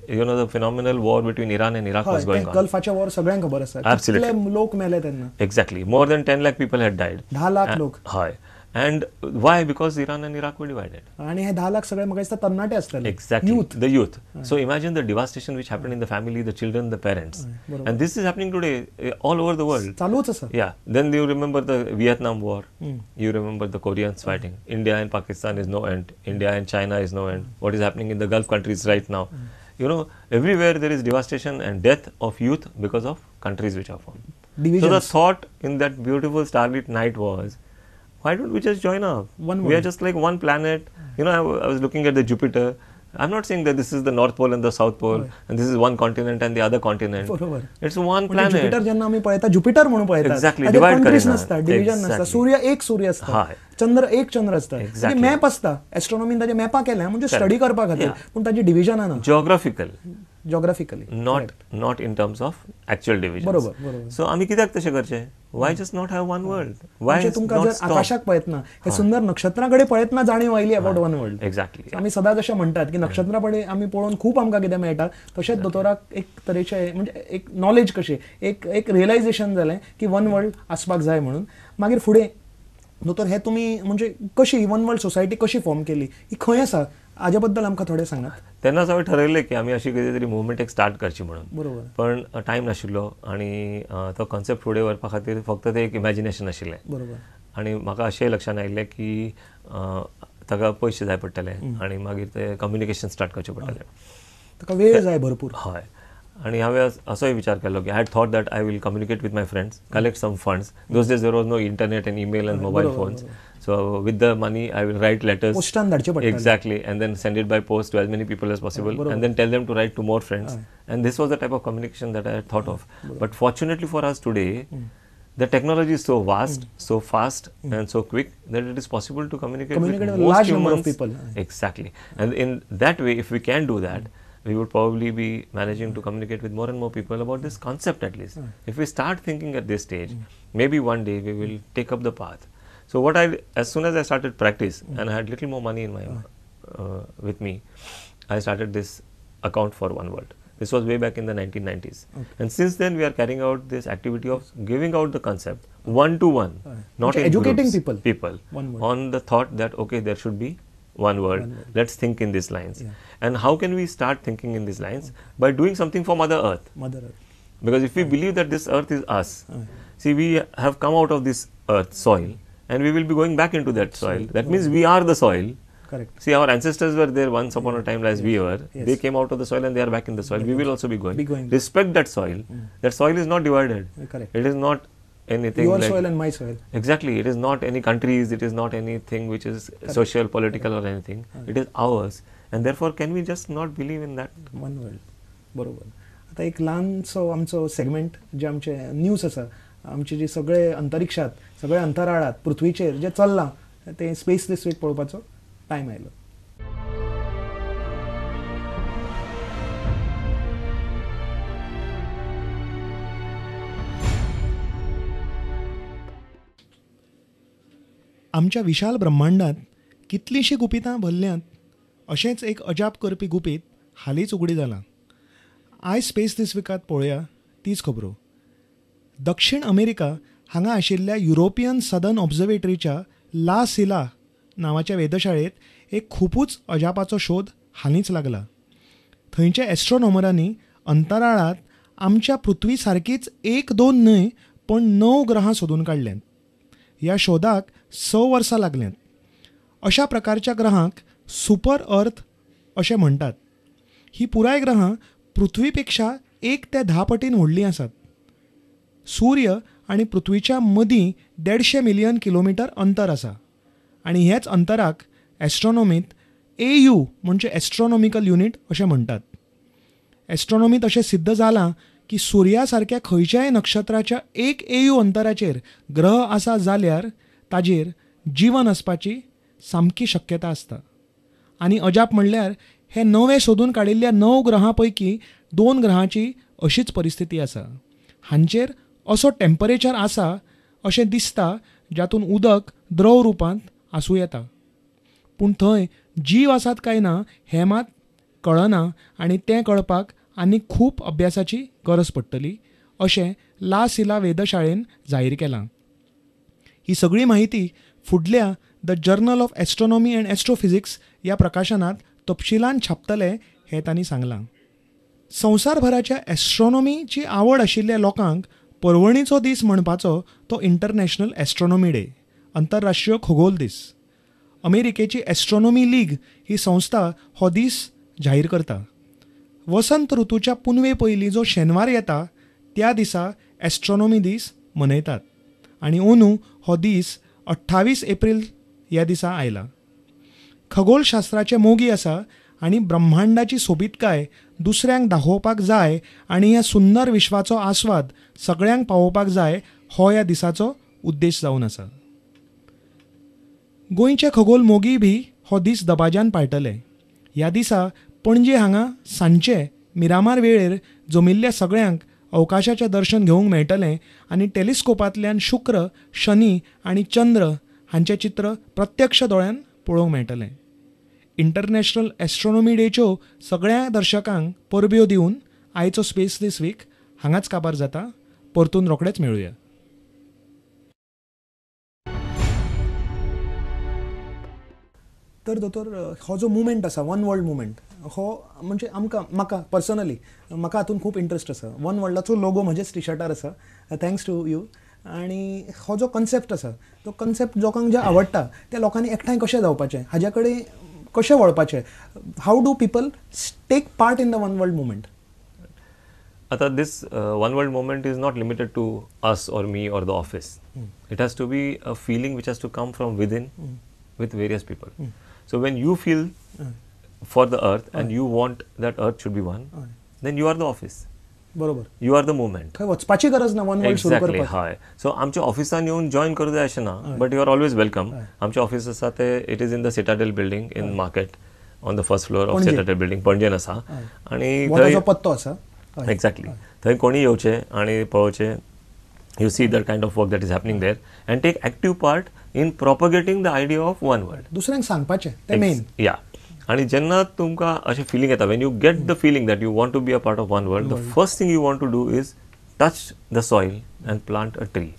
You know the phenomenal war between Iran and Iraq was going on. गल्फाचे war सगळ्यांक खबर आसा. कितले लोक मेले तेन्ना. Exactly, more than 10 lakh people had died. 10 lakh लोक. हय. And why? Because Iran and Iraq were divided. आणि हे 10 लाख सगळे म्हाका दिसता तरणाटे आसतले. Exactly. Youth. The youth. So imagine the devastation which happened in the family, the children, the parents. And this is happening today all over the world. चालूच आसा. Yeah. Then you remember the Vietnam War. You remember the Koreans fighting. India and Pakistan is no end. India and China is no end. What is happening in the Gulf countries right now? You know, everywhere there is devastation and death of youth because of countries which are formed. Divisions. So the thought in that beautiful starlit night was, why don't we just join up? One we are just like one planet. You know, I was looking at the Jupiter. I'm not saying that this is the North Pole and the South Pole, and this is one continent and the other continent. बरोबर. It's one planet. Jupiter जेन्ना आमी पळयता, Jupiter म्हणून पळयता. Exactly. Divide countries नासता, division नासता. सूर्य एक सूर्य आसता, चंद्र एक चंद्र आसता. मॅप आसता, एस्ट्रॉनॉमीन ताजे मॅपां केल्या म्हणजे स्टडी करपा खातीर, पूण ताजी डिविजनां ना. Geographical. Geographically. Not in terms of actual division. बरोबर बरोबर. सो आमी कित्याक तशें करचें? Why just not have one world? Why तुमकां जर आकाशाक पळयतना, हे सुंदर नक्षत्रां कडेन पळयतना जाणीव आयली अबाउट वन वर्ल्ड. एक्झॅक्टली. आमी सदांच अशें म्हणटात की नक्षत्रां कडेन आमी पळोवन खूब आमकां कितें मेळटा, तशेंच दोतोराक एक तरेचें म्हणजे एक नॉलेज कशें एक एक रियलायझेशन जालें की वन वर्ल्ड आसपाक जाय म्हणून. मागीर फुडें दोतोर हे तुमी म्हणजे कशी वन वर्ल्ड सोसायटी कशी फॉर्म केली, ही खंय आसा, हाजे बद्दल आमकां थोडें सांगात. तेन्नाच हांवें ठरयलें की आमी अशी कितें तरी मुवमेंट एक स्टार्ट करची म्हणून. बरोबर. पण टायम नाशिल्लो आनी तो कॉन्सेप्ट फुडें व्हरपा खातीर फक्त तें एक इमॅजिनेशन आशिल्लें. बरोबर. आनी म्हाका अशेंय लक्षांत आयिल्लें की ताका पयशे जाय पडटले आनी मागीर ते कम्युनिकेशन स्टार्ट करचें पडटलें, ताका वेळ जाय भरपूर. हय. आनी हांवें असोय विचार केलो की I had thought that I will communicate with my friends, collect some funds. Those days there was no internet and email and mobile phones. So with the money I will write letters. पोस्टान धाडचे पडटाले. Exactly. And then send it by post to as many people as possible and then tell them to write to more friends. And this was the type of communication that I had thought of. But fortunately for us today, the technology is so vast, so fast and so quick that it is possible to communicate with most large number of people. Exactly. And in that way, if we can do that, we would probably be managing to communicate with more and more people about this concept at least. If we start thinking at this stage, maybe one day we will take up the path. So what I, as soon as I started practice and I had little more money in my with me, I started this account for One World. This was way back in the 1990s. And since then we are carrying out this activity of giving out the concept one to one, not in educating groups, people on the thought that okay, there should be one world. One world. Let's think in these lines. Yeah. And how can we start thinking in these lines? By doing something for Mother Earth. Mother Earth. Because if we believe that this earth is us, see, we have come out of this earth soil and we will be going back into that soil. That means we are the soil. Correct. See, our ancestors were there once upon a time as we were. Yes. They came out of the soil and they are back in the soil. We will also be going. Respect that soil. That soil is not divided. Correct. It is not anything your like soil and my soil. Exactly. It is not any countries. It is not anything which is social, political or anything. It is ours. And therefore, can we just not believe in that? One world. बरोबर. आता एक ल्हानसो आमचो segment जे आमचे news आसा, आमचे जे सगळे अंतरिक्षात, सगळे अंतराळात, पृथ्वीचेर जे चल्लां ते स्पेस this week पळोवपाचो टायम आयलो. आमच्या विशाल ब्रह्मांडात कितलींशीं गुपितां भरल्यांत अशेंच एक अजाप करपी गुपीत हालींच उगडी जालां. आयज स्पेस दीस विकात पळोवया तीच खबरो. दक्षिण अमेरिका हांगा आशिल्ल्या युरोपियन सदर्न ऑब्जर्वेटरीच्या ला सिला नांवाच्या वेधशाळेंत एक खुबूच अजापाचो शोध हालींच लागला. थंयच्या एस्ट्रोनॉमरांनी अंतराळांत आमच्या पृथ्वी सारकीच एक दोन न्हय पण 9 ग्रहां सोदून काडल्यांत. ह्या शोधाक 6 वर्सां लागल्यांत. अशा प्रकारच्या ग्रहांक सुपर अर्थ अशें म्हणटात. ही पुराय ग्रहां पृथ्वीपेक्षा 1 ते 10 पटीन व्हडलीं आसात. सूर्य आनी पृथ्वीच्या मदीं 150 मिलियन किलोमिटर अंतर आसा आनी ह्याच अंतराक एस्ट्रॉनॉमींत AU म्हणजे एस्ट्रॉनॉमिकल युनीट अशें म्हणटात. एस्ट्रॉनॉमींत अशें सिद्ध जालां की सुर्या सारक्या खंयच्याय नक्षत्राच्या 1 AU अंतराचेर ग्रह आसा जाल्यार ताजेर जीवन आसपाची सामकी शक्यता आसता. आनी अजाप म्हणल्यार हे नवे सोदून काडिल्ल्या 9 ग्रहां पैकी 2 ग्रहांची अशीच परिस्थिती आसा. हांचेर असो टेम्परेचर आसा अशें दिसता जातून उदक द्रव रुपांत आसूं येता, पूण थंय जीव आसात काय ना हें मात कळना आनी तें कळपाक आनी खूब अभ्यासाची गरज पडटली अशें ला सिला वेधशाळेन जाहीर केलां. ही सगळी माहिती फुडल्या the journal of astronomy and astrophysics ह्या प्रकाशनात तपशिलान छापतले हें तांणी सांगलां. संवसारभराच्या एस्ट्रॉनॉमीची आवड आशिल्ल्या लोकांक पर्वणीचो दीस म्हणपाचो तो इंटरनॅशनल एस्ट्रॉनॉमी डे, आंतरराष्ट्रीय खगोल दीस. अमेरिकेची एस्ट्रॉनॉमी लीग ही संस्था हो दीस जाहीर करता. वसंत ऋतूच्या पुनवे पयलीं जो शेनवार येता त्या दिसा एस्ट्रॉनॉमी दीस मनयतात आनी अंदू हो दीस 28 एप्रील ह्या दिसा आयला. खगोलशास्त्राचे मोगी आसा आनी ब्रह्मांडाची सोबीतकाय दुसऱ्यांक दाखोवपाक जाय आनी ह्या सुंदर विश्वाचो आस्वाद सगळ्यांक पावोवपाक जाय हो ह्या दिसाचो उद्देश जावन आसा. गोंयचे खगोल मोगी बी हो दीस दबाज्यान पाळटले. ह्या दिसा पणजे हांगा सांजचे मिरामार वेळेर जमिल्ल्या सगळ्यांक अवकाशाचें दर्शन घेवंक मेळटलें आनी टेलिस्कोपांतल्यान शुक्र, शनी आनी चंद्र हांचें चित्र प्रत्यक्ष दोळ्यान पळोवंक मेळटलें. इंटरनॅशनल एस्ट्रॉनॉमी डेच्यो सगळ्या दर्शकांक परब्यो दिवन आयचो स्पेस दीस वीक हांगाच काबार जाता. परतून रोखडेच मेळुया. तर दोतोर, हो जो मुवमेंट आसा वन वर्ल्ड मुवमेंट, हो म्हणजे आमकां, म्हाका पर्सनली म्हाका हातूंत खूब इंट्रस्ट आसा. वन वर्ल्डाचो लोगो म्हजेच टिशर्टार आसा, thanks to you. आनी हो जो कन्सेप्ट आसा तो कन्सेप्ट लोकांक जे आवडटा त्या लोकांनी एकठांय कशें जावपाचें, हाज्या कडेन कशें वळपाचें, how do people take part in the one world movement? आतां this one world movement is not limited to us or me or the office. It has to be a feeling which has to come from within with various people. So when you feel for the earth and you want that earth should be one, then you are the office. बरोबर, you are the movement. खंय वचपाची गरज ना one world सुरू करपाक. हय, so आमच्या ऑफिसान येवन जॉयन करूं जाय अशें ना, but you are always welcome. आमचें ऑफिस आसा ते it is in the Citadel building in market on the first floor of Citadel building, पणजेन आसा. आनी थंय पत्तो आसा एक्झॅक्टली, थंय कोणी येवचें आनी पळोवचें. You see that kind of work that is happening there and take active part in propagating the idea of one world. दुसऱ्यांक सांगपाचें तें मेन. या, आनी जेन्ना तुमकां अशें फिलींग येता, when you get the feeling that you want to be a part of one world, the first thing you want to do is touch the soil and plant a tree.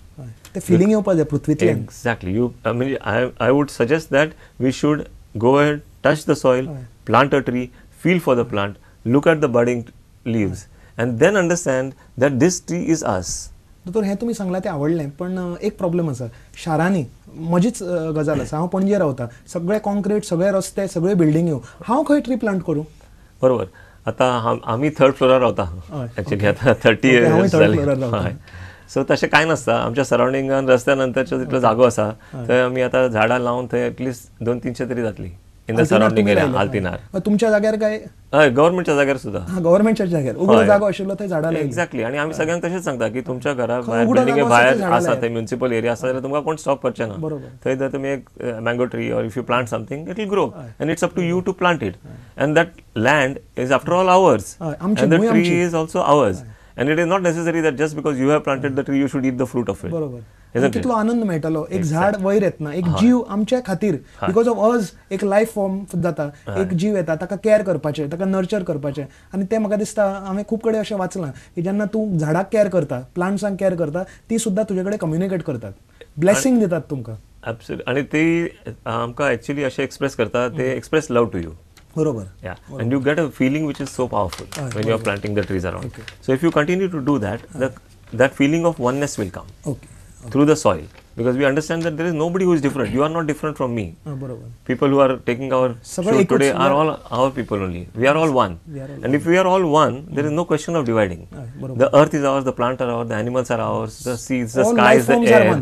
तें feeling येवपाक जाय पृथ्वींतल्यान. Exactly. You, I mean, I would suggest that we should go ahead, touch the soil, plant a tree, feel for the plant, look at the budding leaves and then understand that this tree is us. दोतोर, हें तुमी सांगलां तें आवडलें, पण एक problem आसा शारांनी. म्हजीच गजाल आसा, हांव पणजे रावता, सगळे कॉन्क्रीट, सगळे रस्ते, सगळे बिल्डिंग्यो, हांव खंय ट्री प्लांट करूं? बरोबर. आतां आमी थर्ड फ्लोरार रावता एक्चुअली, आतां 30 इयर्स जाली. सो तशें कांय नासता आमच्या सरावंडिंगान. रस्त्या नंतरचो जितलो जागो आसा थंय आमी आतां झाडां लावन थंय एटलिस्ट 200-300 तरी जातली इन the surrounding area. आल्तिनार तुमच्या जाग्यार काय? हय, गव्हर्मेंटच्या जाग्यार सुद्धा. गव्हर्मेंटच्या जाग्यार उगडो जागो आशिल्लो थंय झाडां लायली. एक्झॅक्टली. आनी आमी सगळ्यांक तशेंच सांगता की तुमच्या घरा भायर, बिल्डिंगे भायर आसा थंय म्युनिसिपल एरिया आसा जाल्यार तुमकां कोण स्टॉप करचे ना. थंय जर तुमी एक mango tree or if you plant something, it will grow and it's up to you to plant it. And that land is after all ours and the tree is also ours. And it is not necessary that just because you have planted the tree you should eat the fruit of it. बरोबर. कितलो आनंद मेळटलो एक झाड वयर येतना, एक जीव आमच्या खातीर, because of अस एक लायफ फॉर्म जाता, एक जीव येता, ताका कॅर करपाचें, ताका नर्चर करपाचें. आनी तें म्हाका दिसता हांवें खूब कडेन अशें वाचलां की जेन्ना तूं झाडाक कॅर करता, प्लांट्सांक कॅर करता, ती सुद्दां तुजे कडेन कम्युनिकेट करतात, ब्लेसिंग दितात तुमकां. एब्सोल्युटली. आनी ती आमकां एक्चुअली अशें एक्सप्रेस करता, ते एक्सप्रेस लव टू you. बरोबर. Yeah, and you get a feeling which is so powerful when you are planting the trees around. So if you continue to do that, that feeling of oneness will come. Okay. Through the soil, because we understand that there is nobody who is different. You are not different from me. People who are taking our shoot today are all our people only. We are all one. And if we are all one, there is no question of dividing. The earth is ours, the plant are ours, the animals are ours, the seas, the skies, the air.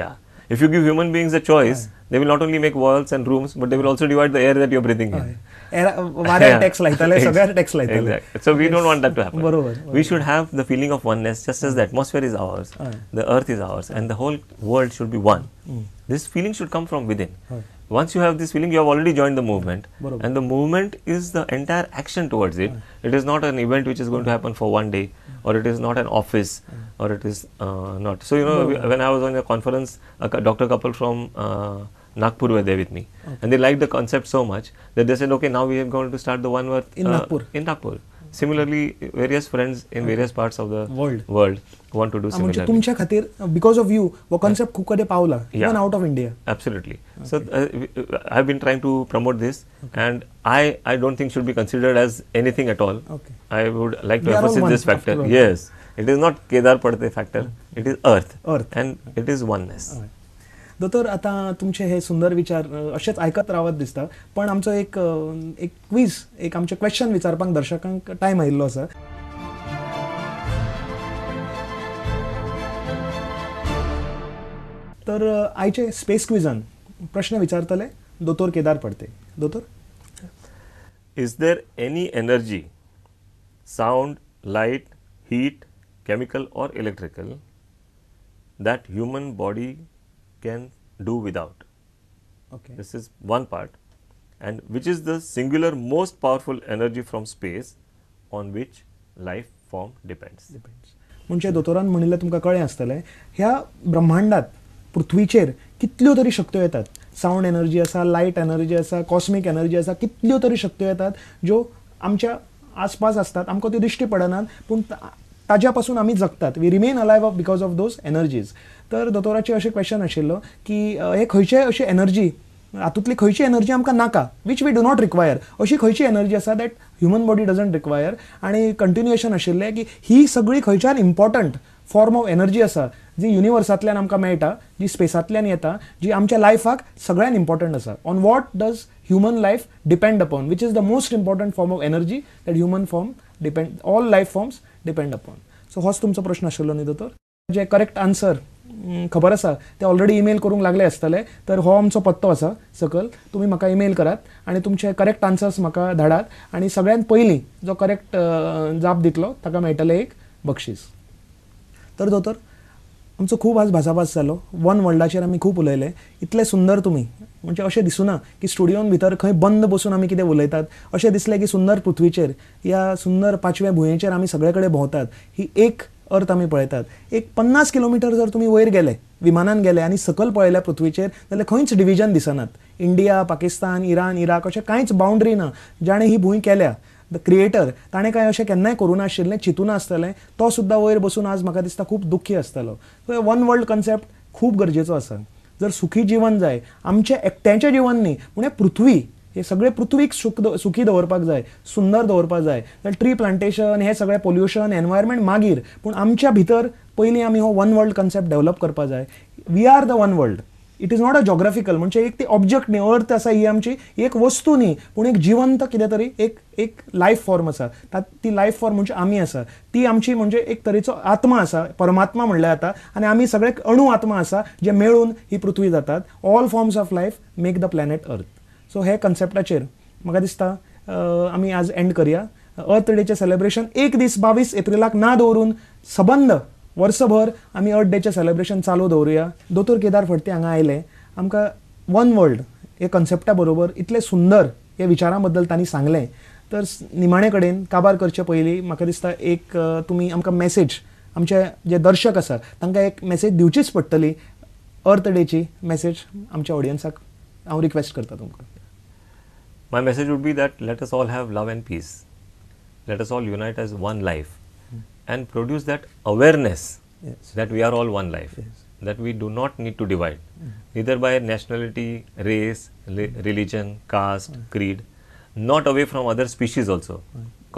Yeah. If you give human beings a choice, they will not only make walls and rooms, but they will also divide the air that you are breathing in. Tax लायतले, सगळ्यार tax लायतले. So we don't want that to happen. We should have the feeling of oneness, just as the atmosphere is ours, the earth is ours, and the whole world should be one. This feeling should come from within. Once you have this feeling, you have already joined the movement. And the movement is the entire action towards it. It is not an event which is going to happen for one day, or it is not an office, or it is not. So, you know, when I was on a conference, a doctor couple from Nagpur were there with me. Okay. And they liked the concept so much that they said, okay, now we are going to start the One Earth in Nagpur. In Nagpur. Similarly, various friends in various parts of the world want to do similarly. तुमच्या खातीर because of you हो concept खूब कडेन पावला, even out of India. Absolutely. So I have been trying to promote this, and I don't think should be considered as anything at all. Okay. I would like to emphasize this factor. Yes, it is not Kedar Phadte factor. It is Earth. Earth. And it is oneness. दोतोर, आतां तुमचे हे सुंदर विचार अशेच आयकत रावत दिसता, पण आमचो एक एक क्वीज, एक आमचें क्वेश्चन विचारपाक दर्शकांक टायम आयिल्लो आसा. तर आयचे स्पेस क्विजान प्रश्न विचारतले दोतोर केदार फडते. दोतोर, is there any energy, sound, light, heat, chemical or electrical that human body can do without? Okay. This is one part. And which is the singular most powerful energy from space on which life form depends? म्हणजे दोतोरान म्हणिल्लें तुमकां कळ्ळें आसतलें, ह्या ब्रह्मांडात पृथ्वीचेर कितल्यो तरी शक्त्यो येतात. सावंड एनर्जी आसा, लायट एनर्जी आसा, कॉस्मीक एनर्जी आसा, कितल्यो तरी शक्त्यो येतात ज्यो आमच्या आसपास आसतात, आमकां त्यो दिश्टी पडनात, पूण ताज्या पासून आमी जगतात. We remain alive because of those energies. तर दोतोराचे अशें क्वेश्चन आशिल्लो की हे खंयचे अशी एनर्जी, हातूंतली खंयची एनर्जी आमकां नाका, which we do not require, अशी खंयची एनर्जी आसा that human body doesn't require. आनी कंटिन्युएशन आशिल्लें की ही सगळी खंयच्यान इम्पॉर्टंट फॉर्म ऑफ एनर्जी आसा जी युनिवर्सांतल्यान आमकां मेळटा, जी स्पेसांतल्यान येता, जी आमच्या लायफाक सगळ्यान इम्पॉर्टंट आसा. On what does human life depend upon, which is the most important form of energy that human form depend, all life forms depend upon. So होच तुमचो प्रश्न आशिल्लो न्ही दोतोर? जे करेक्ट आन्सर खबर आसा ते ऑलरेडी ईमेल करूंक लागले आसतले. तर हो आमचो पत्तो आसा सकयल, तुमी म्हाका ईमेल करात आनी तुमचे करेक्ट आन्सर्स म्हाका धाडात आनी सगळ्यात पयलीं जो करेक्ट जाप दितलो ताका मेळटलें एक बक्षीस. तर दोतोर, आमचो खूब आज भासाभास जालो, वन वर्ल्डाचेर आमी खूब उलयले. इतले सुंदर तुमी, म्हणजे अशें दिसुना की स्टुडियोन भितर खंय बंद बसून आमी कितें उलयतात, अशें दिसलें की सुंदर पृथ्वीचेर, ह्या सुंदर पांचव्या भुंयेचेर आमी सगळे कडेन भोंवतात, ही एक अर्थ आमी पळयतात. एक 50 किलोमिटर जर तुमी वयर गेले, विमानान गेले आनी सकयल पळयल्या पृथ्वीचेर जाल्यार खंयच डिविजन दिसनात. इंडिया, पाकिस्तान, इराण, इराक अशें कांयच बाउंड्री ना. जाणें ही भूंय केल्या, the creator, ताणें कांय अशें केन्नाय करूं नाशिल्लें, चिंतूं नासतलें, तो सुद्दां वयर बसून आज म्हाका दिसता खूब दुख्खी आसतलो. सो वन वर्ल्ड कन्सेप्ट खूब गरजेचो आसा. जर सुखी जिवन जाय, आमचें एकट्याचें जिवन न्ही, पूण पृथ्वी, हे सगळे पृथ्वीक सुखी दवरपाक जाय, सुंदर दवरपाक जाय. जाल्यार ट्री प्लांटेशन, हे सगळें पोल्युशन, एनवायरमेंट मागीर, पूण आमच्या भितर पयलीं आमी हो वन वर्ल्ड कन्सेप्ट डेव्हलप करपाक जाय. We are the one world. It is not a geographical, म्हणजे एक ती ऑब्जेक्ट न्ही, अर्थ आसा ही आमची एक वस्तू न्ही, पूण एक जिवंत कितें तरी एक एक लायफ फॉर्म आसा. ती लायफ फॉर्म म्हणजे आमी आसा, ती आमची म्हणजे एक तरेचो आत्मा आसा, परमात्मा म्हणल्यार जाता, आनी आमी सगळे अणू आत्मा आसा जे मेळून ही पृथ्वी जातात. All forms of life make the planet earth. So हे कन्सेप्टाचेर म्हाका दिसता आमी आज एंड करया. अर्थ डेचें सेलेब्रेशन एक दीस 22 एप्रिलाक ना दवरून सबंद वर्सभर आमी अर्थ डेचें सेलेब्रेशन चालू दवरुया. दोतोर केदार फडते हांगा आयले, आमकां वन वर्ल्ड हे कन्सेप्टा बरोबर इतले सुंदर हे विचारां बद्दल तांणी सांगलें. तर निमाणे कडेन काबार करचे पयलीं म्हाका दिसता एक तुमी आमकां मॅसेज, आमचे जे दर्शक आसात तांकां एक मॅसेज दिवचीच पडटली. अर्थ डेची मॅसेज आमच्या ऑडियन्साक हांव रिक्वेस्ट करता तुमकां. My message would be that let us all have love and peace. Let us all unite as one life and produce that awareness that we are all one life, that we do not need to divide, neither by nationality, race, religion, caste, creed, not away from other species also.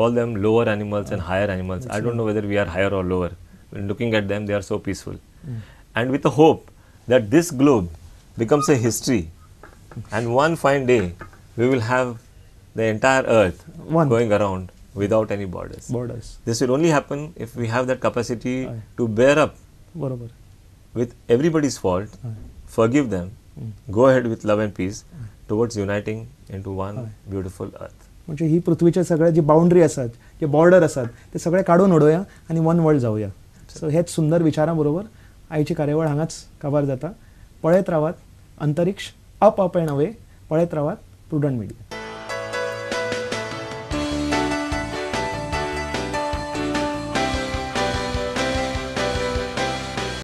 Call them lower animals and higher animals. I don't know whether we are higher or lower. When looking at them, they are so peaceful. And with the hope that this globe becomes a history and one fine day we will have the entire earth going around without any borders. This will only happen if we have that capacity to bear up with everybody's fault, forgive them, go ahead with love and peace towards uniting into one beautiful earth. म्हणजे ही पृथ्वीचे सगळे जी boundary आसात, जे border आसात, ते सगळे काडून उडोवया आनी वन वर्ल्ड जावया. सो हेच सुंदर विचारां बरोबर आयची कार्यावळ हांगाच काबार जाता. पळयत रावात अंतरिक्ष, अप अप अँड अवे. पळयत रावात प्रुडंट मिडिया.